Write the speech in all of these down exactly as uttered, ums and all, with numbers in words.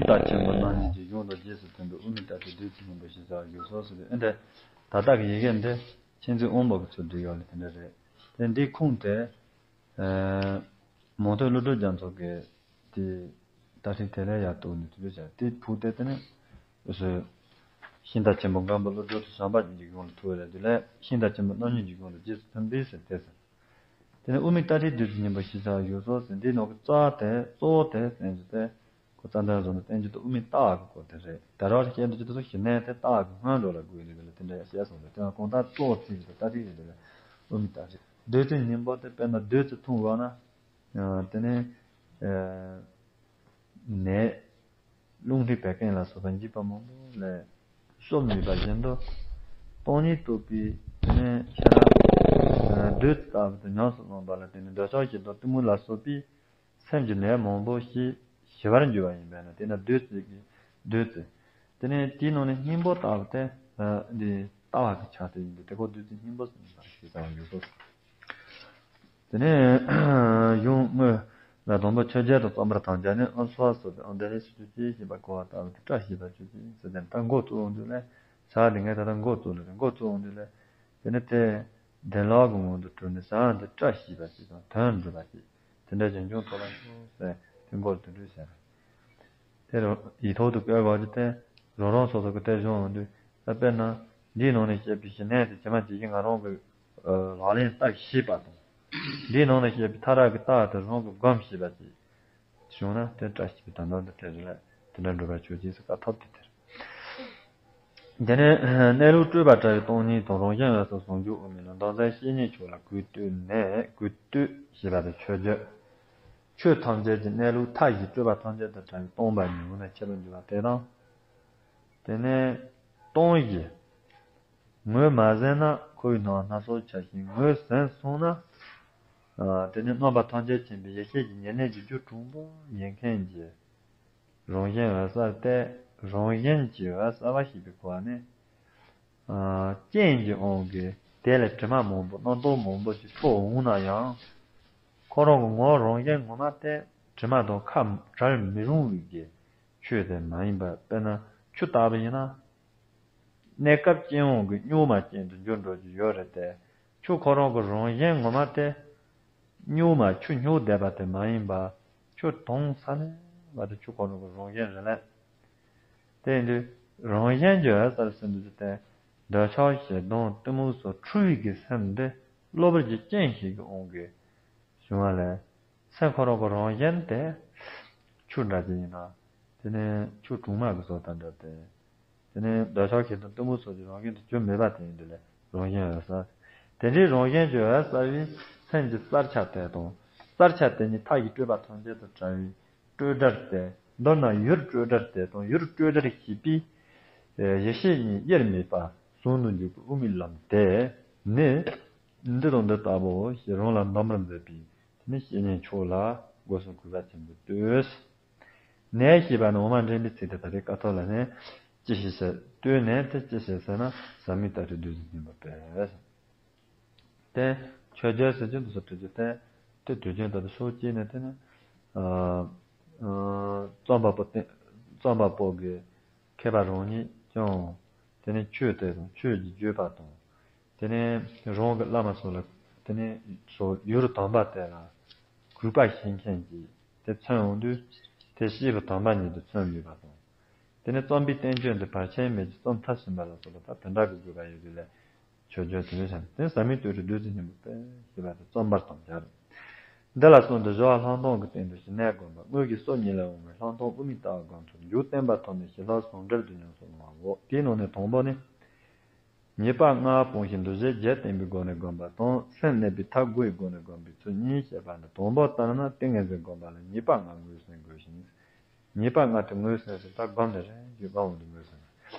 ལྟ་ཆེན་པོ་རྣམ་གཉིས་ཀྱི་གཞུང་དང་རྗེས་སུ་མཐུན་པའི་དབུ་མའི་ལྟ་ཁྲིད་བདུད་རྩི་སྙིང་པོ་ཞེས་བྱ་བ་བཞུགས་སོ་ཟེར་ཏེ། ཨེ་འདྲ། ད་ལྟ་གི་ཡི་གེ་འདི་མཁྱེན་བརྩེ་དབང་པོ་གི་ཚུལ་བྲིས་ཡོད་ལ་དེ་འདྲ་རེད། དེ་འདིའི་ཁུངས་དེ། ཨེ། མང་ཐོས་ཀླུ་སྒྲུབ་རྒྱ་མཚོ་གི་དེ་ལྟ་ཁྲིད་དེ་ལས་ཡར་བཏོན་ནས་དེ་འདྲ་བྱས་དེ་ཕུག་སྟེ། དེ་ནས་སོ་ཤིང་རྟ་ཆེན་པོ་མགོན་པོ་ཀླུ་སྒྲུབ་དང་བྱམས་པ་ཉིད་ཀྱི་གཞུང་ལ་ཐུག་པ་རེད། དེ་ལས་ཤིང་རྟ་ཆེན་པོ་རྣམ་གཉིས་ཀྱི་གཞུང་ལ་རྗེས་སུ་མཐུན་པས་ཟེར་ཏེ་ཟེར། དེ་ནས་དབུ་མའི་ལྟ་ཁྲིད་བདུད་རྩི་སྙིང་པོ་ཞེས་བྱ་བ་བཞུགས་སོ་ཟེར། འདིའི་ནང་གི་རྩ་དེ་གཙོ་བོ་དེ་བསྟན་རྒྱུ་དེ། ཁོ་རྩ་འདོན་བཟོ་ནས་བསྟན་རྒྱུ་དེ་དབུ་མའི་ལྟ་བ་གི་སྐོར་དེ་རེད། ད་རང་བཤད་འདོད་ཀྱི་དེ་ཚོ་ཞི་གནས་དེ་ལྟ་བ་གི་སྔོན་འགྲོ་ལ་དགོས་ཡོད་ལ་དེ་འདྲ་བཤད་སོང་ཟེར། དེ་ཡང་གང་ལྟར་གཙོ་བོ་ཚིག་གི་ལྟ་ཁྲིད་རེད། དེ་ལ་དབུ་མའི་ལྟ་ཁྲིད་བདུད་རྩི་སྙིང་པོ་དེ། དཔེར་ན་བདུད་རྩི་འཐུང་དགོས་ན། ཨ། དེ་ནས། ཨ། ནད། རླུང་མཁྲིས་བད་ཀན་ལ་སོགས་པ་འཇིགས་པ་མང་པོ་ལས་གསོ་ནུས་པ་བཞིན་དུ། སྟོང་ཉིད་རྟོགས་པའི་དེ་ནས་ཁྱེད་རང་བདུད་ལྟ་བུ་དེ་ཉམས་སུ་བླངས་པ་ལ་བརྟེན་ནས་འདོད་ཆགས་ཞེ་སྡང་གཏི་མུག་ལ་སོགས་པའི་སེམས་ཀྱི་ནད་མང་པོ་ཞིག་ཞི་བར་འགྱུར་བ་ཡིན་པས་ན། དེས་ན་བདུད་རྩི་གི་བདུད་རྩི། དེ་ནས་དེའི་ནང་ནས་སྙིང་པོ་ལྟ་བུ་དེ་འདི་ལྟ་བ་གི་ཆ་དེ་ཡིན་པས། དེ་ཁོ་བདུད་རྩི་སྙིང་པོ་ཟེར་ནས་ཞེས་བྱ་བ་ཡོད་དོ། དེ་ནས་གཞུང་དངོས་ལ་དང་པོ་མཆོད་བརྗོད་དང་རྩོམ་པར་དམ་བཅའ་ནི། ཨོཾ་སྭ་སུ་དེ་ཨོཾ་བདེ་ལེགས་སུ་གྱུར་ཅིག་ཞེས་པ་གོ་བ་ལྟ་བུ་དེ་བཀྲ་ཤིས་པར་གྱུར་ཅིག་ཟེར་ཏེ། ད་འགོ་བཙུགས་འོང་དུས་ལས་བྱ་བ་འདི་ངས་ད་ལྟ་འགོ་བཙུགས་ལ་རེད། འགོ་བཙུགས་འོང་དུས་ལས་དེ་ནས་དེ་བདེ་ལེགས་ཀྱི་ངང་དུ་གྲུབ་ནས་བྱ་བ་འདི་བཀྲ་ཤིས་པ་ཞིག་དང་དོན་འགྲུབ་པ་ཞིག་དེ་འདྲ་བྱུང་བྱུང་ཐོག་ལ་ཤོག་ཟེར། དེ་འགོ་དེ་འདྲ་བྱས། དེ་རུ་ཡིག་ཐོག་ཏུ་བཀོད་དགོས་ཀྱི་དེ་རང་རང་སོ་སོ་གི་དེ་བྱུང་འོང་དུས། ད་དཔེར་ན་འདིའི་ནང་ནས་བཤད་པའི་ཞི་གནས་དེ་ཇི་མ་ཇི་བཞིན་ང་རང་གི་ལག་ལེན་བསྟར་ཤེས་པ་དང་། འདིའི་ནང་ནས་བཤད་པའི་ཐ་རག་གི་རྟགས་དེ་རང་གིས་སྒོམ་ཤེས་པ་ཅིག་བྱུང་ན། དེ་བཀྲ་ཤིས་པའི་དོན་དམ་དུ་དེ་རེད་ལ་དེ་འདྲ་འགྲུབ་པར་གྱུར་ཅིག་ཟེར་བཀའ་ཐོབ་དེ་དེར། དེ་ནས་གནས་ལུགས་སྤྲོས་པ་བྲལ་བའི་སྟོང་ཉིད་དང་། རང་བཞིན་འོད་གསལ་ཟུང་འཇུག་དབུ་མའི་ལམ། མདོ་མཛངས་བཤེས་གཉེན་མཆོག་ལ་གུས་བཏུད་ནས། གུས་བཏུད་ཞེས་པ་དེ་མཆོད་བརྗོད། ཆོས་ཐམས་ཅད་ཀྱི་གནས་ལུགས་མཐའ་བཞི་སྤྲོས་པ་ཐམས་ཅད་དང་བྲལ་བའི་སྟོང་པ་ཉིད་དབུ་མའི་ཆོས་ལ་འཇུག་པ་དེ་དང་། དེ་ནས་སྟོང་བཞི། ངོས་མ་ཟིན་ན་འཁོར་བའི་སྣང་བ་སྣ་ཚོགས་འཆར་ཞིང་། ངོས་ཟིན་སོང་ན། ཨ། དེ་ནས་རྣམ་པ་ཐམས་ཅད་མཁྱེན་པའི་ཡེ་ཤེས་ཀྱི་ཉེར་ལེན་གྱི་རྒྱུ་དྲུག་པོ་ཡིན་མཁན་གྱི་རང་བཞིན་འོད་གསལ་ཏེ། རང་བཞིན་གྱི་འོད་གསལ་བ་ཞེས་པའི་གོ་བ་ནི། ཨ། རྐྱེན་གྱི་དབང་གིས་དེ་ལས་དྲི་མ་མང་པོ་རྣམ་རྟོག་མང་པོ་ཞིག་འཕྲོ་འོང་ན་ཡང་། ཁོ་རང་གི་ངོ་རང་བཞིན་ངོ་མ་དེ་དྲི་མ་དང་ཁ་བྲལ་མི་རུང་བའི་གི་ཆོས་དེ་མ་ཡིན་པ། དཔེར་ན་ཆུ་ལྟ་བུ་ཡིན་ན། གནས་སྐབས་ཅན་དབང་གིས་གཉུག་མ་ཅན་དུ་འགྱུར་འགྲོ་རྒྱུ་ཡོད་རེད་དེ། ཆུ་ཁོ་རང་གི་རང་བཞིན་ངོ་མ་དེ་གཉུག་མ་ཆུ་སྨྱུག་བསྡད་པ་དེ་མ་ཡིན་པ། ཆུ་དྭངས་ས་ནས་བ་དེ་ཆུ་ཁོ་རང་གི་རང་བཞིན་རེད་ལ། དེ་ཡིན་དུས་རང་བཞིན་གྱི་འོད་གསལ་ཟེར་འདུག་ཟེར་ཏེ། འདོད་ཆགས་ཞེ་སྡང་གཏི་མུག་སོགས་འཁྲུལ་བའི་གི་སེམས་འདི་གློ་བུར་གྱི་རྐྱེན་ཞིག་གི་དབང་གིས་བྱུང་བ་ལས། སེམས་ཁོ་རང་གི་རང་བཞིན་དེ་ཆུ་འདྲ་ཅིག་ཡིན་ན། དེ་ནས་ཆུ་གྲང་མོ་གི་བཟོ་ལྟ་འདྲ་སྟེ། དེ་ནས་འདོད་ཆགས་ཞེ་སྡང་གཏི་མུག་སོགས་ཀྱི་རང་བཞིན་དུ་གྱུར་མེད་པ་དེ་ཡིན་དུས་ལས་རང་བཞིན་འོད་གསལ། དེ་འདྲའི་རང་བཞིན་གྱི་འོད་གསལ་བའི་སེམས་ཀྱི་རྩར་ཆ་དེ་དང་། རྩར་ཆ་དེ་ཉིད་མཐའ་ཡི་སྤྲོས་པ་ཐམས་ཅད་དང་བྲལ་བའི་སྤྲོས་བྲལ་ཏེ། མདོར་ན་ཡུལ་སྤྲོས་བྲལ་དེ་དང་ཡུལ་སྤྲོས་བྲལ་ཞེས་པའི་ཡེ་ཤེས་གཉིས་དབྱེར་མེད་པ་ཟུང་དུ་འཇུག་པའི་དབུ་མའི་ལམ་དེ་ནི། འདི་དང་འདི་ལྟ་བུའོ་ཞེས་རང་ལ་འདོམས་པར་མཛད་པའི། དེ་ནས་བཤེས་གཉེན་མཆོག་ལ་སྒོ་གསུམ་གུས་པ་ཆེན་པོས་བཏུད། ནས་ཞེས་པ་ནི་འོག་མ་འདྲེན་པའི་ཚིག་དེ། ད་རེས་ཀ་ཐོག་ལ་ནས་ཅི་ཞིག་ཟེར། བཏུད་ནས་དེ་ཅི་ཞིག་ཟེར་ན་ཟབ་མོའི་ལྟ་ཁྲིད་བདུད་རྩི་སྙིང་པོ་དཔེ། དེ་མཆོད་བརྗོད་ཟེར་གྱི་འདུག་ཟེར། དུས་ཚོད་དེ་དེ་དུས་རྒྱུན་ལྟར་དུ་ཕྱོགས་གཅིག་ནས་དེ་ནི། ཨ། ཨ། རྩོམ་པ་པོ་སྟེ། རྩོམ་པ་པོ་གི་མཁས་པ་རང་ཉིད་ཀྱང་། དེ་ནས་ཆོས་དེ་དང་ཆོས་ཀྱི་བརྗོད་པ་དང་། དེ་ནས་རང་གི་བླ་མ་སོགས་ལ། དེ་ནས་སོགས་ཡུལ་དམ་པ་དེ་ལ་གུས་པ་བྱེད་མཁན་གྱིས་དེ་མཚོན་འོང་དུས། དེ་སྐྱེས་བུ་དམ་པ་ཉིད་དུ་མཚོན་ནུས་པ་དང་། དེ་ནས་རྩོམ་པའི་བསྟན་བཅོས་འདི་བར་ཆད་མེད་ཅིང་རྩོམ་མཐར་ཕྱིན་པ་ལ་སོགས་པ་ད་དེ་འདྲ་གི་དགོས་པ་ཡོད་དུས་ལས། མཆོད་བརྗོད་དེ་བཞིན་དེ་ཟབ་མོའི་ལྟ་ཁྲིད་བདུད་རྩི་སྙིང་པོ་དཔེ་ཞེས་པ་དེ་རྩོམ་པར་དམ་བཅའ་རེད། འདི་ལ་གསུངས་ཏེ་སྦྱོར་བ་ལྷག་མཐོང་གི་སྟེང་དུ་ཞི་གནས་སྒོམ་པ། དངོས་ཀྱི་སྲོག་ཉིད་ལས་འོངས་པའི་ལྷག་མཐོང་དབུ་མའི་ལྟ་བ་སྒོམ་ཚུལ། མཇུག་བསྟན་པ་ཐོབ་ནས་ཞི་ལྷག་ཟུང་འབྲེལ་དུ་ཉམས་སུ་བླང་བའོ། དེའི་ནང་ནས་དང་པོ་ནི། ཉེས་པ་ལྔ་སྤོང་ཞིང་འདུ་ཤེས་བརྒྱད་བསྟེན་པའི་སྒོ་ནས་བསྒོམ་པ་དང་། སེམས་གནས་པའི་ཐབས་དགུ་ཡི་སྒོ་ནས་བསྒོམ་པའི་ཚུལ་གཉིས་བཤད་པ་ནི། དང་པོ་ལྟར་ན་ཏིང་ངེ་འཛིན་བསྒོམ་པ་ལ་ཉེས་པ་ལྔ་ངོས་ཟིན་དགོས་ཤིང་། ཉེས་པ་ལྔ་དེ་ངོས་ཟིན་ཞིང་། ད་བསྒོམས་ནས་རིམ་གྱིས་བསྒོམ་འོང་དུ་ངོས་ཟིན།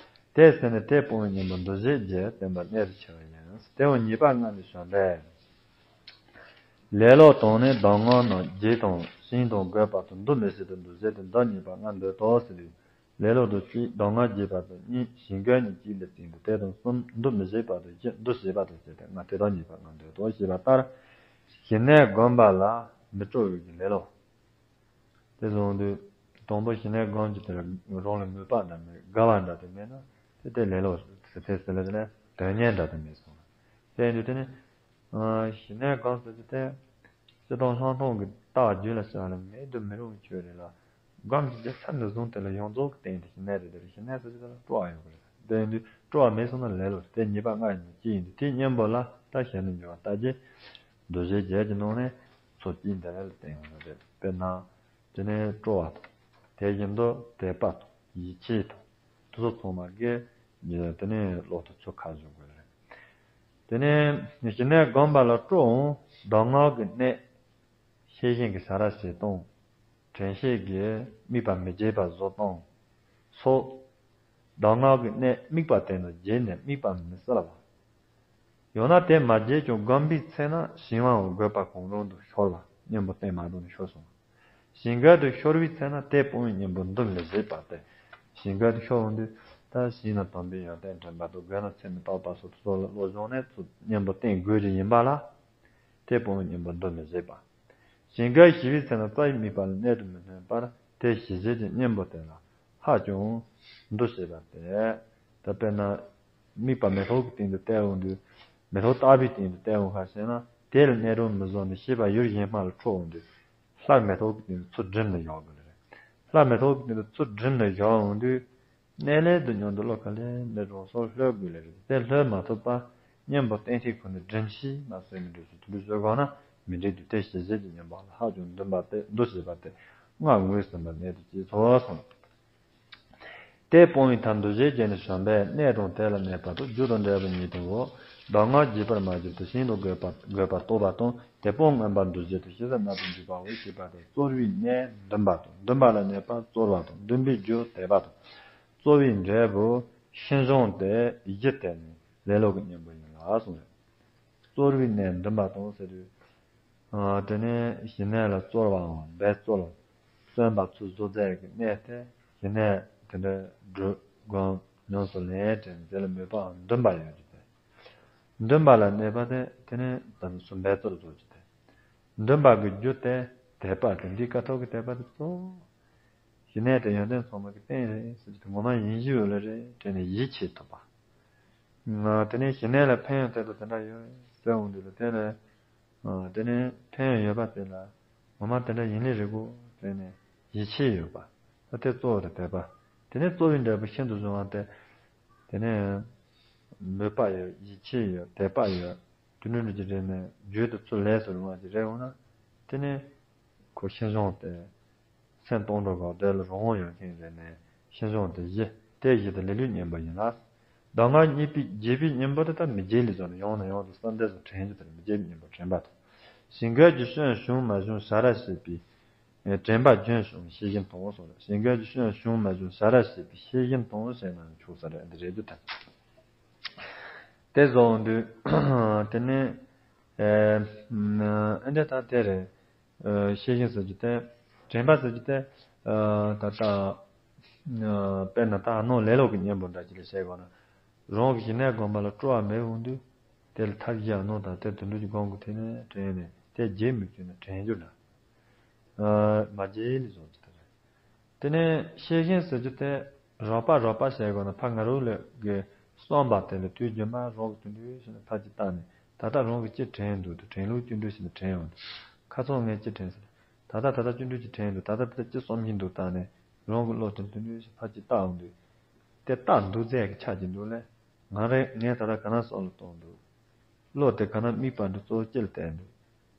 དེས་ཟིན་ནས་དེ་སྤོང་བའི་གཉེན་པོ་འདུ་ཤེས་བརྒྱད་བསྟེན་པ་གནད་དུ་ཆེ་བ་ཡིན། དེ་ཡང་ཉེས་པ་ལྔ་ནི་བྱམས་པས། ལེ་ལོ་དང་ནི་གདམས་ངག་རྣམས་བགྱིས་དང་ཞིང་དང་རྒོད་པ་དང་། འདུ་མི་བྱེད་དུ་འདུ་བྱེད་དེ། འདི་ཉེས་པ་ལྔ་འདོད་དོ་ཟེར་ཏེ། ལེ་ལོ་དང་གཅིག་གདམས་ངག་བགྱིས་པ་དང་གཉིས་ཞིང་རྒོད་ནི་གཅིག་ལ་བརྩིས་ཏེ། དེ་དང་གསུམ་འདུ་མི་བྱེད་པ་དང་བཞི་འདུ་བྱེད་པ་དང་བཅས་ཏེ་ལྔ། དེ་དག་ཉེས་པ་ལྔ་འདོད་དོ་ཞེས་པ་ལྟར། ཞི་གནས་སྒོམ་པ་ལ་མི་སྤྲོ་བའི་ལེ་ལོ། དེ་བཟུང་དུས། དང་པོ་ཞི་གནས་སྒོམ་གྱི་དེ་ལ་རང་ལ་མོས་པ་འདྲ་མེད། དགའ་བ་འདྲ་དེ་མེད་ན་དེ་དེ་ལས་ལོག་ཟེར་ཚེ་ཟེར་ལ་དེ་ནས་དོན་གཉེར་འདྲ་དེ་མེད་སོང་། དེ་ཡིན་དུས་དེ་ནི། ཨ། ཞི་གནས་སྒོམ་ཟེར་རྒྱུ་དེ། སྤྱིར་བཏང་ལྷག་མཐོང་གི་རྟགས་རྒྱུད་ལ་བྱ་བ་ལ་མེད་དུ་མི་རུང་བའི་ཆོས་རེད་ལ། སྒོམ་གྱི་རྒྱུ་ཚད་འདི་བཟུང་དེ་ལ་ཡོངས་རྫོགས་ཀྱི་སྟེང་དུ་ཞི་གནས་རེད། དེ་ལ་ཞི་གནས་ཟེར་རྒྱུ་དེ་ལ་སྤྲོ་བ་ཡོད་པ་རེད། དེ་ཡིན་དུས་སྤྲོ་བ་མེད་སོང་ན་ལས་ལོག་རེད། དེ་ཉེས་པ་ལྔ་ཡིན་ན་གཅིག་ཡིན་དུས་དེའི་གཉེན་པོ་ལ་ད་ཞལ་ནས་འབྱུང་བ་ལྟ་རྒྱུ། འདུ་བྱེད་བརྒྱད་ཀྱི་ནང་ནས་ཚོགས་གཅིག་འདི་ལ་བརྟེན་ཡོང་བ་རེད། དཔེར་ན། དེ་ནས་སྤྲོ་བ་དང་། དེ་བཞིན་དུ་དད་པ་དང་ཡིད་ཆེས་དང་། དེ་ཚོ་ཚང་མ་གིས་དེ་ནས་ལོག་ཏུ་ཚུར་ཁ་བཞག་དགོས་རེད། དེ་ནས་ཞི་གནས་སྒོམ་པ་ལ་སྤྲོ་བའང་གདམས་ངག་གི་གནད་ཤེས་བཞིན་གྱི་བྱ་ར་བྱེད་སྟངས། དྲན་ཤེས་ཀྱིས་དམིགས་པ་མི་བརྗེད་པ་བཟོ་སྟངས་སོགས། གདམས་ངག་གི་གནད་དམིགས་པ་དེ་ནི་བརྗེད་ནས་དམིགས་པ་མི་གསལ་བ། ཡང་ན་དེ་མ་བརྗེད་ཀྱང་སྒོམ་པའི་ཚེ་ན་ཞི་བའང་དགོས་པ་གང་རུང་དུ་ཤོར་བ། གཉེན་པོ་བསྟེན་མ་ཐུབ་ནས་ཤོར་སོང་། ཞི་འགོག་ཏུ་ཤོར་བའི་ཚེ་ན་དེ་སྤོང་བའི་གཉེན་པོ་འདུ་མི་བྱེད་པ་སྟེ། ཞི་འགོག་ཏུ་ཤོར་འོང་དུས་ད་ཞི་ན་དམ་པའི་ཡོན་ཏན་དྲན་པ་དང་སྒོམ་ན་ཚད་མེད་རྟོགས་པ་སོགས་སོགས་ལ་བློ་སྦྱོང་ནས་ཚུར་གཉེན་པོ་བསྟེན་དགོས་ཀྱི་ཡིན་པ་ལ། དེ་སྤོང་བའི་གཉེན་པོ་འདུ་མི་བྱེད་པ། ཞི་འགོག་ཞི་བའི་ཚེ་ན་རྩ་བའི་དམིགས་པ་ལ་གནད་དུ་མི་སྣོན་པར་དེ་ཞི་བྱེད་ཀྱི་གཉེན་པོ་དེ་ལ་ཧ་ཅང་འདུ་བྱེད་པ་སྟེ། ད་དཔེར་ན། དམིགས་པ་མེ་ཏོག་གི་སྟེང་དུ་བལྟས་འོང་དུས། མེ་ཏོག་ལྟ་བུའི་སྟེང་དུ་བལྟས་འོང་ཁ་ཤས་ན་དེ་ལ་གནས་རུང་མི་བཟོ་ནས་ཤེས་པ་ཡུལ་གཞན་སྨྲ་ལ་འཕྲོ་འོང་དུས། ལྷ་མེ་ཏོག་གི་སྟེང་དུ་ཚུར་སྒྲིམ་ནས་བཞག་དགོས་རེད། ལྷ་མེ་ཏོག་གི་སྟེང་དུ་ཚུར་སྒྲིམ་ནས་བཞག་འོང་དུས། གནས་ལས་དུ་མྱོང་དུ་བློ་ཁ་ལས་འདི་རང་སོར་ལྷོད་དགོས་ལེ་རེད། དེ་ལྷོད་མ་ཐུབ་པ། གཉེན་པོ་གཏན་ཐིག་ཁོ་ནས་སྒྲིམ་ཤེས་མ་སོས་མི་འགྲོ་ཞིག་དུ་འགྲོ་ཞོར་གང་ན་མི་འགྲིག་དུས་དེ་ཞི་བྱེད་ཀྱི་གཉེན་པོ་ལ་ཧ་ཅང་འདུན་པ་སྟེ་འདུ་བྱེད་པ་སྟེ། སྔར་ངོས་ཟིན་པ་གནད་དུ་བཅས་སོ་གསུངས། དེ་སྤོང་བའི་ཐབས་འདུ་བྱེད་བརྒྱད་ནི་བྱམས་པས་གནས་དང་དེ་ལ་གནས་པ་དང་རྒྱུ་དང་འབྲས་བུ་ཉིད་དུའོ། གདམས་ངག་རྒྱས་པར་མ་བརྗོད་དུ་ཤིན་ཏུ་དགོས་པ་དགོས་པ་རྟོགས་པ་དང་དེ་སྤོང་མངོན་པར་འདུ་བྱེད་དུ་ཤེས་བྱ་རྣམ་པར་འཇུག་པའོ་ཞེས་པ་སྟེ། རྩོལ་བའི་གནས་འདུན་པ་དང་འདུན་པ་ལ་གནས་པ་རྩོལ་བ་དང་འདུན་པའི་རྒྱུ་དད་པ་དང་། རྩོལ་བའི་འབྲས་བུ་ཤིན་སྦྱངས་ཏེ་གཞི་དེ་ནི་ལེ་ལོ་གི་གཉེན་པོ་ཡིན་ལ་གསུངས་རེད། རྩོལ་བའི་གནས་འདུན་པ་དང་ཟེར་དུས། ཨ། དེ་ནས་ཞི་གནས་ལ་རྩོལ་བའམ་འབད་རྩོལ། བརྩོན་པ་ཚུར་བཟོ་མཛད་ཀྱི་གནས་ཏེ་ཞི་གནས་དེ་འདྲ་སྒྲུབ་སྒོམ་ཉམས་སུ་ལེན་དྲན་དེ་ལ་མོས་པའམ་འདུན་པ་ཡོད་ཀྱི་སྟེ། འདུན་པ་ལ་གནས་པ་སྟེ་དེ་ནས་དམ་སུ་འབད་རྩོལ་བཟོ་ཀྱི་སྟེ། འདུན་པ་གི་རྒྱུ་དེ་དད་པ་སྟེ་འདིའི་ཀ་ཐོག་གི་དད་པ་དེ་གཙོ་བོ། ཞི་གནས་དེ་ཡོན་ཏན་ཚང་མ་གི་རྟེན་རེད་ཟེར་གྱི་དེ་ངོ་མ་ཡིན་གཞི་ཡོད་ལེ་རེད་དྲན་ནས་ཡིད་ཆེས་ཐུབ་པ། ང་དེ་ནས་ཞི་གནས་ལ་ཕན་ཡོན་དེ་དང་དེ་འདྲ་ཡོད་ཟེར་འོང་དུས་ལ་དེ་ལས། ཨ། དེ་ནས་ཕན་ཡོན་ཡོད་པ་དེ་ལ་ངོ་མ་དེ་འདྲ་ཡིན་ལེ་རེད་གོ་ཟེར་ནས་ཡིད་ཆེས་ཡོད་པ། ད་དེ་གཙོ་བོ་དེ་དད་པ། དེ་ནས་རྩོལ་བའི་འབྲས་བུ་ཤིན་ཏུ་སྦྱངས་པ་སྟེ། དེ་ནས་མོས་པ་ཡོད། ཡིད་ཆེས་ཡོད། དད་པ་ཡོད། དེ་འདྲ་འདྲ་ཅིག་རེད་ནས་རྒྱུད་དུ་ཚུར་ལས་སུ་རུང་བ་ཅིག་རེད་འོང་ན། དེ་ནས་ཁོ་ཤིན་སྦྱངས་ཏེ། སེམས་སྟོང་གྲོགས་དགའ་བདེ་ལ་རང་དབང་ཡོད་མཁན་རེད་ནས་ཤིན་སྦྱངས་ཏེ་གཞི་དེ་གཞི་དེ་ལེ་ལོའི་གཉེན་པོ་ཡིན་ལ། གདམས་ངག་རྙེད་པའི་རྒྱས་པའི་གཉེན་པོ་དེ་ལྟར་མི་རྒྱས་ལས་བྱུང་ནས་ཡང་ནས་ཡང་དུ་བསམ་གཏན་སུ་དྲན་རྒྱུ་དེར་མི་རྒྱས་པའི་གཉེན་པོ་དྲན་པ་དང་། ཞི་འགོག་གི་སྐྱོན་བྱུང་མ་བྱུང་བྱ་ར་བྱེད་པའི་དྲན་པ་རྒྱུན་བྱུང་ཤེས་བཞིན་དང་གསུངས་རེད། ཞི་འགོག་གི་སྐྱོན་བྱུང་མ་བྱུང་བྱ་ར་བྱེད་པའི་ཤེས་བཞིན་དང་ཟེར་ན་ཆོག་ས་རེད། འདི་རེད་འདུག་ད། དེ་བཟོ་འོང་དུས། དེ་ནས། ཨེ། ཨེ་འདྲ་ད་དེ་རེད། ཨེ། ཤེས་བཞིན་ཟེར་རྒྱུ་དེ། དྲན་པ་ཟེར་རྒྱུ་དེ། ཨེ། ད་ལྟ། ཨེ། དཔེར་ན་ད་ནང་ལེ་ལོ་གི་གཉེན་པོ་འདྲ་ཅིག་ལ་བཤད་དགོས་ན། རང་གི་ཞི་གནས་སྒོམ་པ་ལ་སྤྲོ་བ་མེད་འོང་དུས། དེ་ལ་ཐབས་བཞི་ཨ་ནོ་དང་དེ་དུད་འགྲོ་གི་སྒོམ་གྱི་ཐད་ནས་དྲན་ནས་དེ་རྗེས་མི་བཅུག་ན་དྲན་རྒྱུ་ལ། ཨེ། མ་རྗེས་ལ་བཟོ་རྒྱུ་དེ་རེད། དེ་ནས་ཤེས་བཞིན་ཟེར་རྒྱུ་དེ་རོགས་པ་རོགས་པ་བྱས་དགོས་ན་ཕ་ང་རང་ལ་གི་བསམ་པ་དེ་ལ་དུས་རྒྱུན་པ་རང་གི་དུད་འགྲོ་ཞིག་ལ་ཕར་ཅིག་བལྟས་ནས་ད་ལྟ་རང་གི་ཅི་དྲན་འདུག་དུ་དྲན་ལུགས་དུད་འགྲོ་ཞིག་ལ་དྲན་འོང་དུ་ཁ་སང་ངས་ཅི་དྲན་ཟེར་ད་ལྟ་ད་ལྟ་དུད་འགྲོ་ཅིག་དྲན་འདུག་ད་ལྟ་ད་ལྟ་ཅི་བསམ་བཞིན་འདུག་བལྟས་ནས་རང་གི་བློ་དེ་དུད་འགྲོ་ཞིག་ཕར་ཅིག་བལྟས་འོང་དུས་དེ་བལྟས་འདུག་ཚད་ཀྱི་ཆགས་ཀྱི་འདུག་ལས་ང་རེ་ངས་ད་ལྟ་ག་ན་བསམ་བློ་གཏོང་འདུག་བློ་དེ་ག་ན་དམིགས་པ་འདི་གཙོ་བོ་ཅི་ལ་བསྟན་འདུག་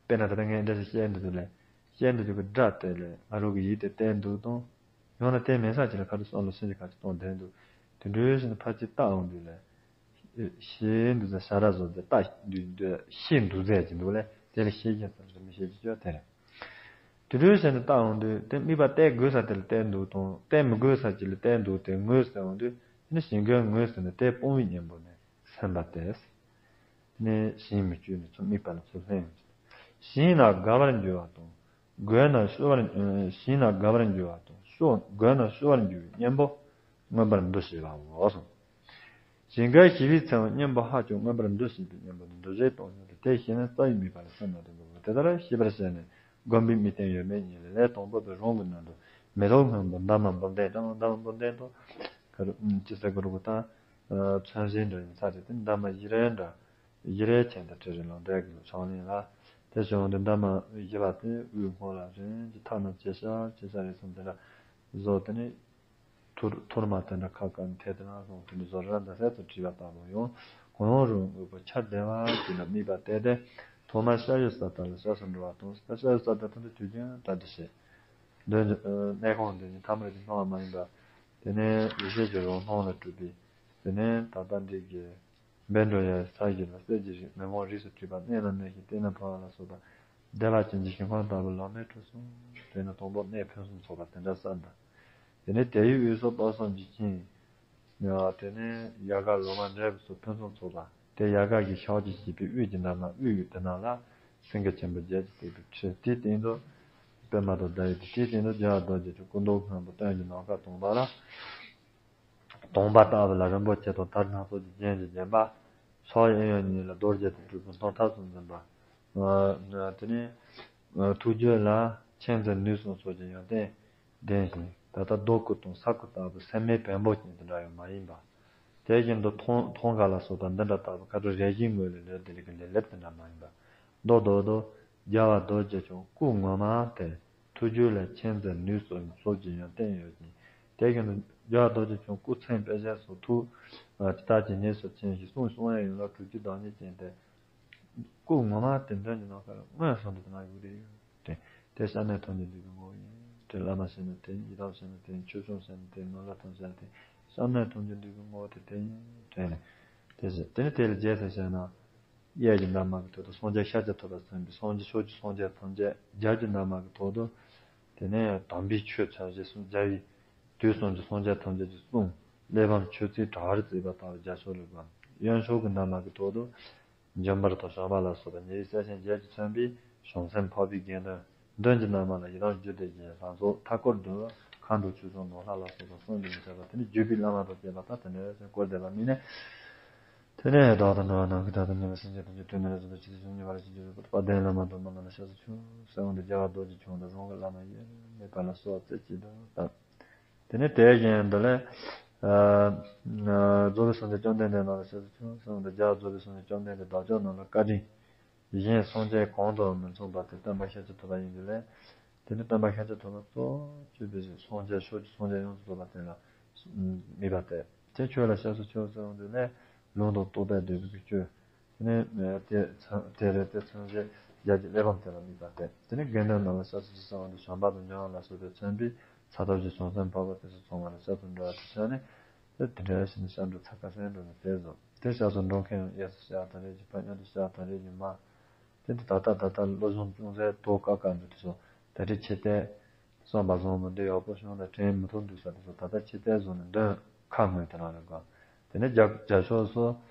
དཔེར་ན་ད་ལྟ་ངས་འདྲ་ཞིག་བཤད་འདུག་དུས་ལས། བཤད་འདུག་དུས་ཀྱི་སྒྲ་དེ་ལས་ང་རང་གི་ཡིད་དེ་བསྟན་འདུག་དང་། ཡང་ན་དེ་མིན་ས་ཅིག་ལ་ཁ་ཐུག་བསམ་བློ་སེམས་ཀྱི་ཁ་ཐུག་གཏོང་བསྡད་འདུག་དེ་འདྲའི་ཞིག་ནི་ཕར་ཅིག་བལྟས་འོང་དུས་ལས། ཤེས་འདུག་ཟེར་བྱ་ར་བཟོ་དེ་ལྟ་འདུག་འདུག་ཤེས་འདུག་ཟེར་གྱི་འདུག་ལས་དེ་ལ་ཤེས་ཀྱི་ཟེར་མི་ཤེས་ཀྱི་ཅོ་དེ་རེད། དེ་འདྲའི་ཞིག་ནི་བལྟས་འོང་དུས་དེ་དམིགས་པ་གཏད་དགོས་ས་དེ་ལ་གཏད་འདུག་དང་གཏད་མི་དགོས་ས་ཅིག་ལ་གཏད་འདུག་དེ་ངོས་ཟེར་འོང་དུས་དེ་ནི་ཞི་འགོག་ངོས་ཟེར་ནས་དེ་སྤོང་བའི་གཉེན་པོ་ནི། སེམས་པ་སྟེ། དེ་ནས་ཞིང་མི་བཅུག་ནས་ཚུར་དམིགས་པ་ལ་ཚུར་ལྷན་ཡོང་ཞིང་ན་དགའ་བར་འགྱུར་བ་དང་། དགོས་ན་སྤྱོད་པར། ཞིང་ན་དགའ་བར་འགྱུར་བ་དང་སྤྱོད་དགོས་ན་སྤྱོད་པར་འགྱུར་བའི་གཉེན་པོ་མངོན་པར་འདུ་བྱེད་པའོ་གསུངས། ཞིང་ཁའི་ཞི་བའི་ཚེ་བ་གཉེན་པོ་ཧ་ཅང་མངོན་པར་འདུ་བྱེད་པའི་གཉེན་པོ་ནི་འདུ་བྱེད་སྟོང་ཉིད་དེ་དེ་ཤེས་ན་རྩ་བའི་དམིགས་པ་ལ་སེམས་ནང་དུ་འགོད་པ་དེ་ལྟར་ཤེས་པར་བྱས་ནས་སྒོམ་པའི་དམིགས་རྟེན་ཡོད་མེད་གཉིས་ལས་ལས་དང་པོ་པའི་རང་གི་ནང་དུ། མེ་ཏོག་སྔོན་པོ་འདབ་མ་འབུམ་ལྡན་ཀྲང་འདབ་མ་འབུམ་ལྡན་དུ། ག་རུ་ཅི་ཟེར་ག་རུ་གུ་ད། མཚོན་བྱེད་འདྲ་ཡིན་ས་རེད་དེ་འདབ་མ་བཞི་རེ་འདྲ། བཞི་རེ་ཅན་དུ་བྲིས་རེ་ལོ་འདྲ་གི་ཕྱག་ལེན་ལ། དེ་བྱུང་སྟེ་འདབ་མ་བཞི་པ་དེ་དབུས་སྔོ་ལ་རིང་གི་ཐ་ན་ཅི་ཤ་ཅི་ཤ་རེ་གསུམ་དེ་འདྲ་བཟོ་དེ་ནི། ཐུར་ཐུར་མ་དེ་འདྲ་ཁ་ཁ་ནི་ཐད་དེ་ན་སོང་དེ་འདྲ་བཟོ་ར་འདྲ་ཟེར་དུ་བྲིས་པ་ལྟ་བུ་ཡང་གང་རུང་དབུས་པོ་ཆར་བདེ་བ་ཅིག་ལ་དམིགས་པ་གཏད་དེ། ཐོག་མར་ཤ་ཡོད་ས་དག་ལ་ཤ་སུ་འགྲོ་བ་དང་ཤ་ཡོད་ས་དག་ཐོན་དུ་ཆུ་རྒྱུན་ལྟ་དུ་བྱེད། འདོན་གནས་ཁང་འདི་ནི་ཐ་མར་གྱི་སྣང་བ་མ་ཡིན་པ། དེ་ནས་ཡེ་ཤེས་ཀྱི་རང་སྣང་ལ་གྲུབ་པའི། དེ་ནས་ད་ལྟ་འདི་གི་འབེན་འགྲོ་ཡ་ས་གཞི་ལ་གསེར་གྱི་རིགས་མི་མང་རིས་སུ་བྲིས་པ་གནས་ལ་གནས་ཤིང་བརྟན་ལ་འཕོ་བ་ལ་སོགས་པ། བདེ་བ་ཅན་གྱི་ཞིང་ཁམས་ལྟ་བུ་ལམ་མེ་ཁྲོད་གསུམ། དེ་ནི་དང་པོ་གནས་ཕུན་སུམ་ཚོགས་པ་དེ་འདྲ་བསམ་དང་། དེ་ནས་དེ་ཡི་དབུས་སུ་དཔག་བསམ་གྱི་ཁྱིམ། དེ་ནས་ཡལ་ག་ལོ་མ་འབྲས་བུ་སོགས་ཕུན་སུམ་ཚོགས་པ། དེ་ཡལ་ག་གི་ཞགས་ཀྱིས་བྱས་པའི་དབུས་ཀྱི་འདབ་མ་དབུས་ཀྱི་དེ་ནང་ལ། སེང་གེ་ཆེན་པོ་བརྒྱད་ཀྱིས་བཏེགས་པའི་ཁྲི་དེའི་སྟེང་དུ། པདྨ་དང་ཟླ་བའི་དེ་དེའི་སྟེང་དུ་རྒྱལ་བ་རྡོ་རྗེ་ཁྲི་སྐུ་མདོག་སྔོན་པོ་སྟོན་གྱི་ནམ་མཁའ་དང་པ་ལ། དང་པ་ལྟ་བུ་ལ་རིན་པོ་ཆེ་དང་དར་སྣ་ཚོགས་ཀྱི་རྒྱན་གྱིས་བརྒྱན་པ། ཕྱོགས་གཡས་གཡོན་གཉིས་ལ་རྡོ་རྗེ་དང་སྤྲུལ་པའི་ཐོག་མཐའ་གསུམ་འཛིན་པ། དེ་ནས་ཐུགས་རྒྱུད་ལ་མཁྱེན་བརྩེ་ནུས་གསུམ་སོགས་ཀྱི་ཡོན་ཏན་ལྡན་ཞིང་ད་ལྟ་རྡོ་སྐུ་དང་ས་སྐུ་ལྟ་བུ་སེམས་མེད་བེམ་པོ་ཅན་དེ་འདྲ་ཡང་མ་ཡིན་པ། དེ་བཞིན་དུ་མཐོང་མཐོང་ག་ལ་སོགས་པ་འདི་འདྲ་ལྟ་བུ་ཁ་དྲོ་རལ་གཞིའི་ངོས་ལས་ལེབ་དེ་ལེབ་ཀྱི་ལེ་ལེབ་དེ་འདྲ་མ་ཡིན་པ། མདོར་བསྡུ་བ་དུ། རྒྱལ་བ་རྡོ་རྗེ་འཆང་སྐུ་ངོ་མ་དེ། ཐུགས་རྒྱུད་ལ་མཁྱེན་བརྩེ་ནུས་གསུམ་སོགས་ཀྱི་ཡོན་ཏན་ཡོད་ཅིང་། དེ་བཞིན་དུ་རྒྱལ་བ་རྡོ་རྗེ་འཆང་སྐུ་མཚན་དཔེ་བྱད་སོགས་ཐུགས་ཀྱི་རྟགས་ཀྱི་ཉེར་སོགས་ཅན་ཞིག་གསུང་གསུང་ཡང་ཡོད་ལ་གྲུབ་ཀྱི་བདག་ཉིད་ཅན་ཏེ། སྐུ་ངོ་མ་དེ་འདྲ་ནི་ནམ་མཁའ་ལ་མངོན་སུམ་དུ་ན་ཡོད་རེད། དེ་དེ་བསམ་གཏན་ཐམས་ཅད་འདུས་པའི་ངོ་བོ་ཡིན། དེ་བླ་མ་བྱས་ན་དེ་ཡིན། ཡི་དམ་བྱས་ན་དེ་ཡིན། ཆོས་སྐྱོང་བྱས་ན་དེ་ཡིན། ནོར་ལྷ་ཐམས་ཅད་དེ་ཡིན། བསམ་གཏན་ཐམས་ཅད་འདུས་པའི་ངོ་བོ་དེ་དེ་ཡིན། དེ་ནི་དེ་ཟེར་དེ་ནི་དེ་ལ་རྗེས་སུ་བྱས་ན། གཡས་ཀྱི་འདབ་མ་གི་ཐོག་ཏུ་སངས་རྒྱས་ཤཱཀྱ་ཐུབ་པ་མཚོན་པའི་སངས་རྒྱས་ཕྱོགས་ཀྱི་སངས་རྒྱས་ཐམས་ཅད། རྒྱབ་ཀྱི་འདབ་མ་གི་ཐོག་ཏུ། དེ་ནས་དམ་པའི་ཆོས་མཚོན་བྱེད་གསུམ་རྒྱབ་པའི། དུས་གསུམ་གྱི་སངས་རྒྱས་ཐམས་ཅད་ཀྱི་གསུང་། གླེགས་བམ་ཆོས་ཚིག་གྲྭ་པར་བརྩིགས་པ་ལྟ་བུ་རྒྱབ་ཕྱོགས་ལ་བསྒོམ། གཡོན་ཕྱོགས་ཀྱི་འདབ་མ་གི་ཐོག་ཏུ། འཇམ་དཔལ་དང་བྱམས་པ་ལ་སོགས་པ་ཉེ་བའི་སྲས་ཆེན་བརྒྱད་ཀྱིས་མཚོན་པའི་བྱང་སེམས་འཕགས་པའི་དགེ་འདུན། མདུན་གྱི་འདབ་མ་ལ་ཡི་དམ་རྒྱུད་སྡེ་བཞིའི་ལྷ་ཚོགས། མཐའ་སྐོར་དུ་མཁའ་འགྲོ་ཆོས་སྐྱོང་ནོར་ལྷ་ལ་སོགས་པ་གསུམ་གྱིས་མི་ཁྱབ་པ། དེ་ནི་བརྒྱུད་པའི་བླ་མ་དང་བཅས་པ་དག་དེ་འདྲ་བའི་སེམས་བསྐོར་བསྡད་པ་མིན་ནས། དེ་ནས་བདག་དང་འགྲོ་བ་ནམ་མཁའི་མཐའ་དང་མཉམ་པའི་སེམས་ཅན་ཐམས་ཅད་དུས་མེད་ལ་བཟུང་བའི་ཕྱིར་ཆོས་སྙིང་པོ་ལ་ཞིག་འཇུག་པའི་དཔལ་ལྡན་བླ་མ་དང་བླ་མ་ལ་སྐྱབས་སུ་མཆིའོ་ཟེར་འོང་དུ་རྒྱལ་བ་རྡོ་རྗེ་འཆང་དང་རང་གི་བླ་མ་དབྱེར་མེད་པ་ལ་གསོལ་བ་རྩེ་གཅིག་ཏུ་བཏབ། དེ་ནས་དེ་བཞིན་དུ་ལས། རྫོགས་པའི་སངས་རྒྱས་བཅོམ་ལྡན་འདས་རྣམས་ལ་སྐྱབས་སུ་མཆིའོ་ཟེར་འོང་དུ་རྒྱལ་བ་རྫོགས་པའི་སངས་རྒྱས་བཅོམ་ལྡན་འདས་བདག་ཅག་རྣམས་ལ་བཀའ་དྲིན། གཞན་སངས་རྒྱས་གང་དང་མི་མཚུངས་པ་དེ་སྟོན་པ་ཤཱཀྱ་ཐུབ་པ་ཡིན་དུས་ལས། དེ་ནི་སྟོན་པ་ཤཱཀྱ་ཐུབ་པ་གཙོ་བོ་གཅིག་པུའི་སངས་རྒྱས་ཕྱོགས་ཀྱི་སངས་རྒྱས་ཡོངས་སུ་རྫོགས་པ་དེ་ལ་དམིགས་པ་སྟེ། དེ་ཁྱོད་ལ་སྐྱབས་སུ་མཆིའོ་ཟེར་འོང་དུས་ལས། ལུང་དང་རྟོགས་པས་བསྡུས་པའི་ཆོས། དེ་ནི་དེ་མཚོན་དེ་རེད། དེ་མཚོན་བྱེད་རྒྱབ་ཀྱི་གླེགས་བམ་དེ་ལ་དམིགས་པ་སྟེ། དེ་ནི་དགེ་འདུན་རྣམས་ལ་སྐྱབས་སུ་མཆི་ཟེར་འོང་དུས་བྱམས་པ་དང་སྙིང་རྗེ་ལ་སོགས་པས་མཚོན་པའི་ས་ཐོབ་ཀྱི་བྱང་སེམས་འཕགས་པ་དེ་ཚོ་ཚང་མ་ལ་སྐྱབས་སུ་འགྲོ་བ་དེ་མཚོན་ནས། དེ་དེ་འདྲ་བྱས་ནས་སྐྱབས་འགྲོ་ཚ་ཁ་སེང་འགྲོ་ནས་དེ་བཟོ། དེ་སྐྱབས་སུ་འགྲོ་མཁན་ཡང་གཡས་སུ་ཤར་དང་རེས་ཀྱི་ཕ། གཡོན་དུ་ཤར་དང་རེས་ཀྱི་མ། དེ་འདི་ད་ལྟ་ད་ལྟ་བློ་སྦྱོང་ཅུང་ཟད་དོ་ཀ་ཀ་འདུག་དེ་ཚོ་ད་རེས་ཕྱི་བལྟས། བསམ་པ་བཟང་པོ་འདི་ཡག་པོ་བྱུང་ན་དྲན་མི་ཐུབ་འདུག་ས་དེ་ཚོ་ད་ལྟ་ཕྱི་བལྟས་བཟོ་ནས་འདོན་ཁ་ངོས་དེ་རང་ལ་དགོས། དེ་ནས་རྒྱབ་རྒྱབ་ཕྱོགས་སུ་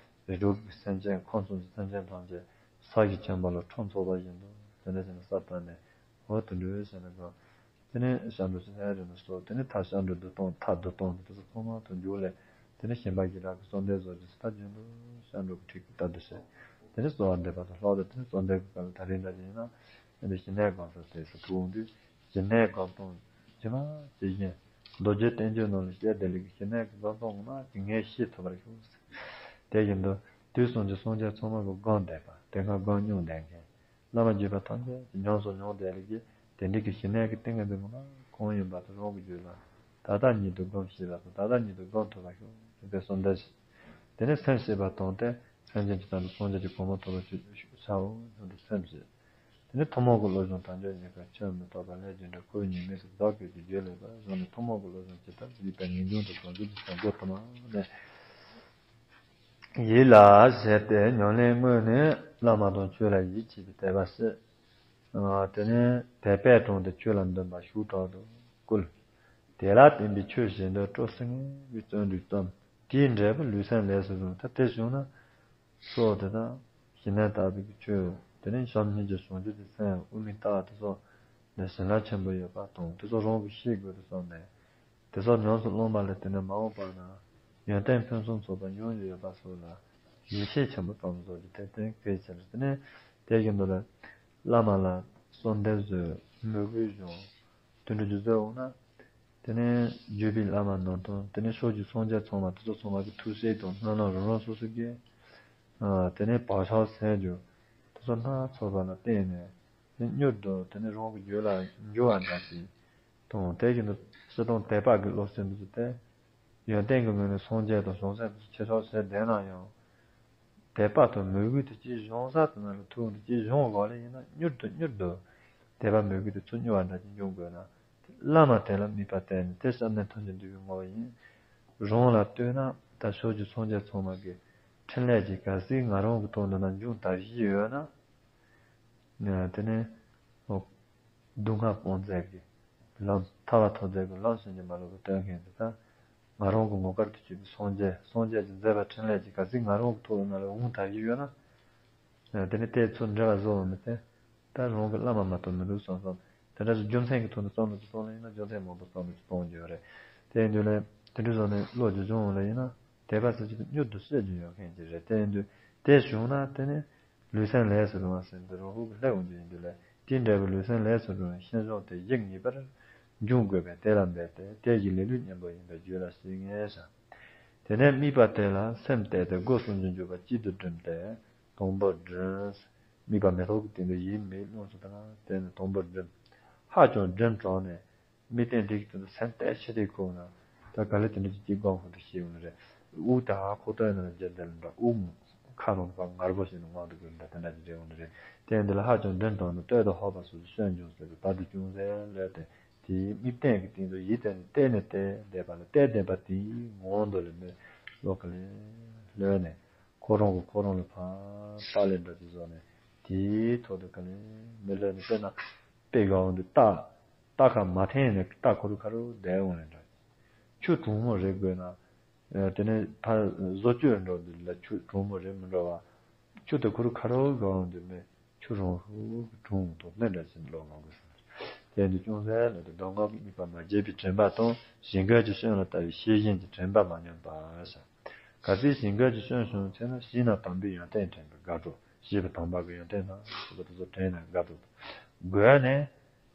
རིགས་དྲུག་གི་སེམས་ཅན་ཁམས་གསུམ་གྱི་སེམས་ཅན་ཐམས་ཅད་ས་གཞི་ཆེན་པོ་ལ་ཁྲོམ་ཚོགས་པ་བཞིན་དུ་དེ་འདྲ་བྱས་ནས་ས་བཏབ་ནས་འོ་དེ་འདྲ་བྱས་ནས་དགོས། དེ་ནས་སྐྱབས་འགྲོ་ཚུར་ལེན་རེ་ནས་སོ། དེ་ནས་མཐར་སྐྱབས་འགྲོ་བསྡུ་སྟངས་མཐར་བསྡུ་སྟངས་དེ་ཚོ་ཚང་མ་དུ་འཇུག་ལས། དེ་ནས་ཞིང་པ་གི་རང་གི་གསོལ་འདེབས་བཟོ་རྒྱུ་ཟེར་ད་རྒྱུན་དུ་སྐྱབས་འགྲོ་གི་ཁྲིད་ཀྱི་ལྟར་དུ་བྱས། དེ་ནས་གསོལ་བ་འདེབས་པ་དང་ལྷག་ཏུ་དེ་ནས་གསོལ་འདེབས་ཀྱི་སྐབས་ལ་ད་རེས་འདྲ་ཞིག་ཡིན་ན། དེ་ནས་ཞི་གནས་སྒོམ་སོགས་དེ་ཚོ་ཐུག་འོང་དུས་ཞི་གནས་སྒོམ་སྟངས་ཇི་མ་ཇི་བཞིན་རྡོ་རྗེ་བསྟན་བཅོས་ནང་ལ་བཤད་དེ་ལས་ཀྱི་ཞི་གནས་ཀྱི་སྒོམ་སྟངས་ངོ་མ་ཅིག་ངས་ཤེས་ཐུབ་པར་ཤོག་དེ་བཞིན་དུ་དུས་གསུམ་གྱི་སངས་རྒྱས་ཚང་མ་གི་སྒོམ་བསྡད་པ་དེ་སྔ་སྒོམ་མྱོང་བསྡད་མཁན། བླ་མ་བརྒྱུད་པ་ཐམས་ཅད་ཀྱིས་ཉམས་སུ་མྱོང་བསྡད་ལས་ཀྱི་དེ་འདྲའི་གི་ཞི་གནས་ཀྱི་ཏིང་ངེ་འཛིན་ངོ་མ་གང་ཡིན་པ་དེ་རང་གི་རྒྱུད་ལ་ད་ལྟ་ཉིད་དུ་སྒོམ་ཤེས་པ་དང་ད་ལྟ་ཉིད་དུ་སྒོམ་ཐུབ་པར་ཤོག་དེ་ཚེ་གསོལ་འདེབས་ཤིག་དེ་ནས་སེམས་ཤེས་པ་དང་དེ་སེམས་ཅན་གྱི་དོན་དུ་སངས་རྒྱས་ཀྱི་གོ་འཕང་ཐོབ་པར་ཤོག་ཤོག་བྱའོ་སྙམ་དུ་སེམས་བསྐྱེད། དེ་ནས་ཐུན་མོང་གི་བློ་སྦྱོང་དལ་འབྱོར་རྙེད་དཀའ་ཆོས་མི་རྟོག་པ་ལས་རྒྱུ་འབྲས་འཁོར་བའི་ཉེས་དམིགས་སུ་བདག་བསྐྱེད་ཀྱི་རྒྱུད་ལས་པ་བཟུང་ནས་ཐུན་མོང་གི་བློ་སྦྱོང་ཇི་ལྟར་བགྱིས་པའི་ངེས་འབྱུང་དུ་གང་འགྱུར་དུ་བྱ་དགོས་ཐུབ་མ་ནས། ཡིད་ལ་བྱེད་དེ་ཉམས་ལེན་དངོས་ནི་བླ་མ་དང་ཆོས་ལ་ཡིད་ཆེས་པའི་དད་པ་བསྐྱེད། དེ་ནས་དད་པས་དྲངས་ཏེ་ཆོས་ལ་འདུན་པ་ཤུགས་དྲག་ཏུ་བསྐུལ། དེ་ལ་བརྟེན་པའི་ཆོས་བྱེད་འདོད་སྤྲོ་སེམས་ངེས་པའི་བརྩོན་འགྲུས་བརྩམས། དེའི་འབྲས་བུ་ལུས་སེམས་ལས་སུ་རུང་། ད་དེ་བྱུང་ན། སོགས་དེ་དག་ཞི་གནས་དག་པའི་ཆོས། དེ་ནས་བྱམས་སྙིང་རྗེ་བྱང་ཆུབ་ཀྱི་སེམས་དབུ་མའི་རྟགས་དེ་སོགས་ནས་བྱིན་རླབས་ཆེན་པོ་ཡོད་པ་དང་དེ་སོགས་རང་གིས་ཤེས་དགོས་དུ་བསམ་ནས། དེ་སོགས་ཉམས་སུ་བླངས་པ་ལས་དེ་ནས་མ་འོངས་པ་ན་ཡོན་ཏན་ཕུན་སུམ་ཚོགས་པ་མྱོང་རྒྱུ་ཡོད་པ་སོགས་ལ་ཡིད་ཆེས་ཆེན་པོ་བསམ་བཟོ་རྒྱུ་དེ་དོན་གལ་ཆེ་རེད། དེ་ནས་དེ་བཞིན་དུ་ལ་བླ་མ་ལ་གསོལ་འདེབས་བཟོས་མོས་གུས་སྦྱོང་དེ་འདྲ་རྒྱུ་བཟོས་འོང་ན། དེ་ནས་བརྒྱུད་པའི་བླ་མ་རྣམས་དང་། དེ་ནས་ཕྱོགས་བཅུའི་སངས་རྒྱས་ཚང་མ། དེ་ཚོ་ཚང་མ་གི་ཐུགས་སྲས་དང་སྨོན་ལམ་རང་རང་སོ་སོ་གི། ཨ། དེ་ནས་བག་ཆགས་ཟེར་རྒྱུ་དེ་ཚོ་སྣ་ཚོགས་པ་ལ་བརྟེན་ནས། དེ་མྱུར་དུ་དེ་ནས་རང་གི་རྒྱུད་ལ་འཇུག་པ་འདྲ་ཞིག་དང་། དེ་བཞིན་དུ་སྤྱིར་བཏང་དད་པ་གི་བློ་སེམས་དེ་ཚོ་སྟེ། ཡོན་ཏན་གྱི་ངོས་ནས་སངས་རྒྱས་དང་བྱང་སེམས་དེ་ཚོ་ཆེ་ཕྲ་ཟེར་བསྡད་ན་ཡང་། དད་པ་དང་མོས་གུས་དེ་ཅིག་བྱུང་ས་དེ་ནང་ལ་ཐུག་འདི་ཅིག་བྱུང་བ་ལ་ཡིན་ན། མྱུར་དུ་མྱུར་དུ་དད་པ་མོས་གུས་དེ་ཚུར་མྱུར་བ་འདྲ་ཅིག་འབྱུང་དགོས་ན། བླ་མ་དེ་ལ་དམིགས་པ་གཏད་ནས། དེ་བསམ་གཏན་ཐམས་ཅད་འདུས་པའི་ངོ་བོ་ཡིན། རང་ལ་ལྟོས་ན་ད་ཕྱོགས་བཅུའི་སངས་རྒྱས་ཚང་མ་གི་འཕྲིན་ལས་ཀྱི་ག་ཟིག་ང་རང་གི་ཐོག་འདི་ན་འབྱུང་ཐབས་ཤིག་ཡོད་ན། དེ་ནས་སྡུག་བསྔལ་སྤོང་མཛད་ཀྱི་ལམ། ཐར་པ་ཐོབ་མཛད་ཀྱི་ལམ་ཟེར་གྱི་མ་ལུས་པ་སྟོན་མཁན་དེ་ད། ང་རང་གི་ངོ་དཀར་དུ་གྱུར་པའི་སངས་རྒྱས། སངས་རྒྱས་ཀྱི་མཛད་པ་འཕྲིན་ལས་ཀྱི་ག་ཟིག་ང་རང་གི་ཐོག་ནང་ལ་འོང་ཐབས་ཤིག་ཡོད་ན། དེ་ནས་དེ་ཚོ་འབྲེལ་བ་བཟོ་བ་མི་བསྟན། ད་རང་གི་བླ་མ་མ་གཏོགས་མི་འདུག་བསམ་བསམ། དེ་འདྲ་ཞིག་རྒྱུ་མཚན་གྱི་ཐོག་ནས་བསམ་བློ་ཅིག་གཏོང་ལ་ཡིན་ན། རྒྱུ་མཚན་མང་པོ་བསམ་བློ་ཅིག་གཏོང་རྒྱུ་ཡོད་རེད། དེ་ཡིན་དུས་ལ་དེ་འདྲ་བཟོ་ནས་བློ་ཅིག་སྦྱོང་ཡོང་ལ་ཡིན་ན། དད་པ་ཟེར་རྒྱུ་དེ་མྱུར་དུ་སད་རྒྱུ་ཡོད་མཁན་ཅིག་རེད། དེ་ཡིན་དུས་དེ་བྱུང་ན་དེ་ནས་ལུས་སེམས་ལས་སུ་རུང་བ་ཟེར་འདི་རང་ཧུ་གི་སླེབས་འོང་རྒྱུ་ཡིན་དུས་ལ། དེ་འདྲ་བའི་ལུས་སེམས་ལས་སུ་རུང་བའི་ཤིན་སྦྱངས་དེ་ཡིད་ངེས་པར་འབྱུང་དགོས་པས། དེ་ལ་འབད་དེ་དེ་ཡི་ལེ་ལོས་གཉེན་པོ་ཡིན་པས་རྒྱུད་ལ་ཞིག་ངེས་བྱ། དེ་ནས་དམིགས་པ་དེ་ལ་སེམས་གཏད་དེ་སྒོ་གསུམ་གྱི་འཇུག་པ་གཅིག་ཏུ་བསྒྲིམས་ཏེ། དང་པོར་བསྒྲིམས། དམིགས་པ་མེ་ཏོག་གི་སྟེང་དུ་ཡིད་མི་ལྷུང་སུ་དང་། དེ་ནས་དང་པོར་བསྒྲིམས། ཧ་ཅང་བསྒྲིམས་དྲགས་ནས། དམིགས་རྟེན་འདི་གི་སྟེང་དུ་སེམས་གཏད་ཕྱི་དེ་ཁུག་ན། ད་ག་ལེ་དེ་འདྲ་ཅིག་ཅིག་སྒོམ་ཁུག་ཏུ་ཤེས་ཡོང་ནི་རེད། དབུགས་ད་ཁོག་སྟོད་ནང་ལ་རྒྱབ་དེ་ལ་འདྲ། དབུགས་ཁ་ནང་ཕར་ངར་པོ་ཞིག་ནི་ངང་དུ་དགོས་འདྲ། དེ་འདྲ་ཅིག་རེད་འོང་ནི་རེད། དེ་འདི་ལ་ཧ་ཅང་བསྒྲིམས་དྲགས་ནས་སྟོད་དུ་ཧོ་བ་སོགས་ཀྱི་སོན་འབྱུང་ཟེར་གྱི་བར་དུ་ཅུང་ཟད་ལོས་ཏེ། དེའི་དམིགས་རྟེན་གྱི་སྟེང་དུ་ཡིད་གཏད་ནས་གཏད་ནས་གཏད་བསྡད་པ་ལ་གཏད་བསྡད་པ་དེའི་ངང་དུ་ལ་མི་བློ་ག་ལེ་ལྷོད་ནས། ཁོ་རང་གིས་ཁོ་རང་ལ་ཕར་ལྟག་ལས་འདྲ་ཅིག་བཟོས་ནས། དེའི་ཐོག་ཏུ་ག་ལེ་མི་ལྷོད་ནས། དཔེར་ན་དཔེ་གང་འདི་རྟ། རྟ་ཁ་མ་འཐེན་ནས་རྟ་ཁོ་རང་ཁ་རུ་བསྡད་འོང་ནས་འདྲ། ཆུ་གྲང་མོ་རེག་དགོས་ན། ཨ། དེ་ནས་ཕར་བཟོ་བཅོས་འགྲོ་འདི་ལ་ཆུ་གྲང་མོ་རེག་མི་འགྲོ་བ། ཆུ་དེ་ཁོ་རང་ཁ་རུ་གང་འདི་མི། ཆུ་རང་ཧྲུག་གི་གྲང་དང་ལྡན་འདྲ་ཞིག་ལོག་ལོག་གི་ཟེར། དེ་འདི་ཅུང་ཟད་ལ་དེ་གདོང་ཁ་གི་དམིགས་པ་མ་བརྗེད་པའི་དྲན་པ་དང་། བཞིན་གོས་ཀྱི་སོན་ལ་ལྟ་བའི་ཤེས་བཞིན་གྱི་དྲན་པ་མ་ཉམས་པར་ཟེར། གལ་སྲིད་བཞིན་གོས་ཀྱི་སོན་བྱུང་ཚེ་ན། བཞི་ན་དམ་པའི་ཡོན་ཏན་དྲན་པས་དགའ་སྤྲོ། བཞི་པ་དམ་པ་གི་ཡོན་ཏན་སྣ་ཚོགས་པ་དེ་ཚོ་དྲན་ནས་དགའ་སྤྲོ་དགོས་ནས།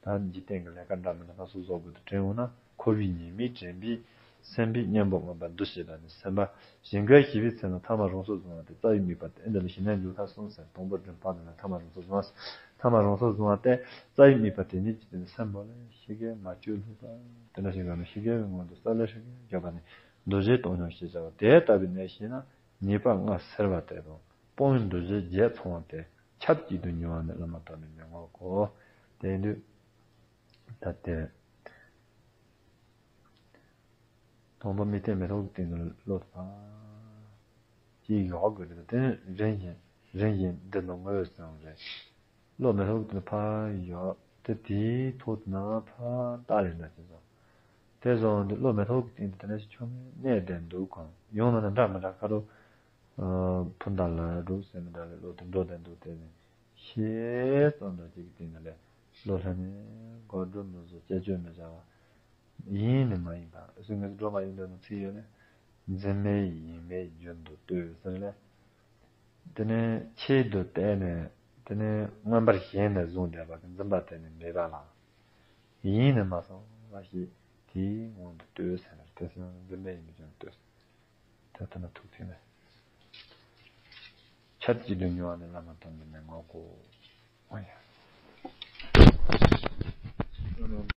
ད་འཇིག་རྟེན་གྱི་ལས་ཀ་འདྲ་མི་འདྲ་སྣ་ཚོགས་བཟོ་དགོས་དུས་དྲན་འོང་ན། འཁོར་བའི་ཉེས་དམིགས་དྲན་པས་སེམས་པའི་གཉེན་པོ་མངོན་པར་འདུ་ཤེས་པ་ནི། སེམས་པ་བཞིན་གོས་བཞི་པའི་ཚེ་ན་ཐ་མ་རང་སྲོག་བཟུང་བ་སྟེ། རྩ་བའི་དམིགས་པ་དེ་འདི་ལ་ཞི་གནས་འཇུག་ལྟར་གསུངས་ཟེར། དང་པོར་བསྒྲིམས་པ་འདི་ལ་ཐ་མ་རང་སྲོག་བཟུང་བ། ཐ་མ་རང་སྲོག་བཟུང་བ་སྟེ། རྩ་བའི་དམིགས་པ་དེ་ཉིད་ཀྱི་སྟེང་ནས་སེམས་པོ་ལ་ཤི་གེ་མ་བཅོས་ལྷུག་པ་དེ་འདྲ་ཞིག་ག་ནི། ཤི་གེ་བའི་སྔོན་དུ་ས་ལེ་ཧྲིལ་གྱིས་བརྒྱབ་པ་ནི་འདུ་བྱེད་བཏང་སྙོམས་ཞེས་བྱ་བ་དེ་ལྟ་བུའི་གནས་ཤིག་ན། ཉེས་པ་ལྔ་སེལ་བ་སྟེ་དང་། སྤོང་བའི་འདུ་བྱེད་བརྒྱད་ཚང་བ་སྟེ། ཆབས་ཅིག་ཏུ་མྱོང་བ་ནི་བླ་མ་དམ་པའི་མན་ངག་གོ། དེ་ཡིན་དུས་ད་དེ་དང་པོ་དམིགས་རྟེན་མེ་ཏོག་གི་སྟེང་དུ་བློ་དེ་ཕར་ཅིག་བཞག་དགོས་རེད། དེ་ནས་རིམ་བཞིན་རིམ་བཞིན་འདི་ནང་ངོས་བཟུང་རེད། བློ་མེ་ཏོག་གི་སྟེང་དུ་ཕར་བཞག་སྟེ། དེའི་ཐོག་ཏུ་ནས་ཕར་ལྟག་ལས་འདྲ་ཅིག་བཟོ། དེ་བཟོ་འོང་དུས་བློ་མེ་ཏོག་གི་སྟེང་དུ་དེ་འདྲ་ཞིག་ཆུང་ངུ་གནས་བསྡད་འདུག་གམ། ཡང་ན་ནི་འདྲ་མི་འདྲ་ཁ་རུ། ཨ། འཕུར་མདའ་ལ་འགྲོ་ཟེར་མི་འདྲ་ལ་བློ་དེ་འགྲོ་བསྡད་འདུག་དེ་ནི་ཤེས་ཙམ་འདྲ་ཅིག་གི་སྟེང་ནས་ལས་བློ་ལྷོད་ནས་འགོག་སྒྲུབ་མི་བཟོ། བཅས་བཅོས་མི་བྱ་བ། ཡིན་ནི་མ་ཡིན་པ། སུ་ངེས་སུ་སྒྲོལ་མ་ཡིན་འདོད་ན་ཚིག་ཡོད་ནས། འཛིན་མེད་ཡིན་མེད་རྒྱུན་དུ་ལྟོས་ཟེར་ལས། དེ་ནས་ཆེད་དུ་གཏད་ནས། དེ་ནས་མངོན་པར་ཞེན་ནས་བཟུང་བསྡད་པ་གི་འཛིན་པ་དེ་ནི་མེད་པ་ལ། ཡིན་ནི་མ་སོང་བ་ཞིག་དེའི་སྔོན་དུ་ལྟོས་ཟེར་ནས། དེ་སོང་འཛིན་མེད་ཡིན་མེད་རྒྱུན་དུ་ལྟོས། ད་ལྟ་ན་ཐུགས་ཐིག་ནས། ཆབས་ཅིག་ཏུ་མྱོང་བ་ནི་བླ་མ་དམ་པའི་མན་ངག་གོ། ཨོ་ཡ།